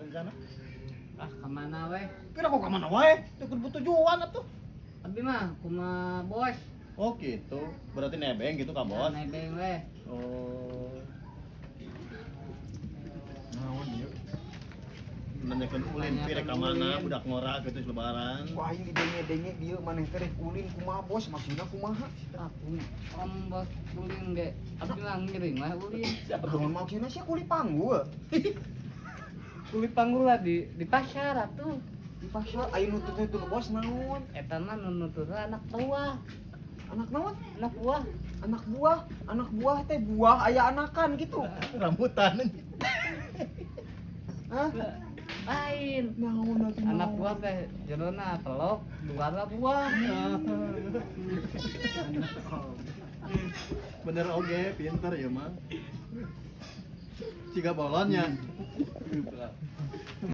Rencana? Ah, kemana weh? Kira kok kemana wae? Ikut tujuan atuh. Abi mah kuma bos. Oh gitu. Berarti nebeng gitu ka bos. Nebeng weh. Oh. Naon ieu? Nanyakeun ulin pi rek ka mana budak ngora gitu lebaran. Ku aing didenge-denge dieu maneh teh rek ulin kumaha, bos, maksudna kumaha? Ah, om bos ulin ge. Abi mah ngiring weh ulin. Naon maksudna sia kuli panggul? Kuli panggul lah di pasar atuh. Di pasar aya nuntut-nuntut bos naon? Eta mah nu nuntut anak buah. Anak naon? Anak buah. Anak buah, anak buah teh buah aya anakan gitu. Rambutan. Hah? Lain. Naon atuh? Anak buah teh jerona telok, luarna buah. Bener oge, pinter ya mah. Siga bolonnya.